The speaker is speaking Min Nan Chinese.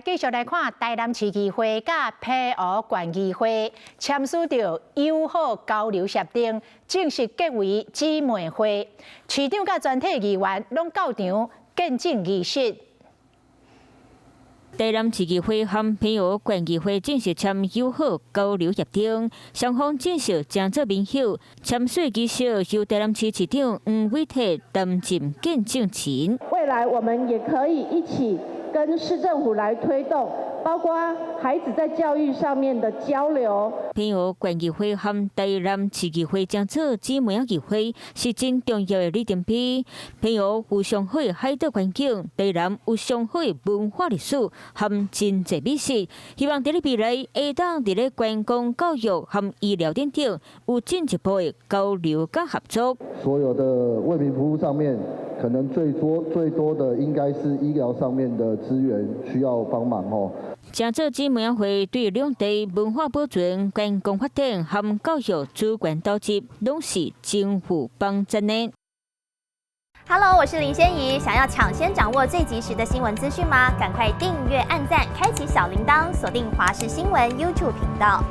繼續來看台南市議會佮澎湖縣議會簽署著友好交流協定，正式結為姊妹會。市長佮全體議員攏到場見證儀式。台南市議會和澎湖縣議會正式簽友好交流協定，雙方正式成做盟友。簽署儀式由台南市市長黃偉哲擔任見證人。未來我們也可以一起跟市政府來推動，包括孩子在教育上面的交流。澎湖縣議會和台南市議會成做姊妹議會，是真重要的里程碑。澎湖有上好的海島環境，台南有上好的文化歷史和真濟美食，希望佇咧未來會當佇咧觀光、教育和醫療等等有進一步的交流佮合作。所有的為民服務上面，可能最多最多的應該是醫療上面的資源需要幫忙哦。成做姊妹會對兩地文化保存、觀光發展和教育資源投入，攏是真有幫助的。 Hello，我是林仙怡。想要搶先掌握最及時的新聞資訊嗎？趕快訂閱、按讚、開啟小鈴鐺，鎖定華視新聞 YouTube 頻道。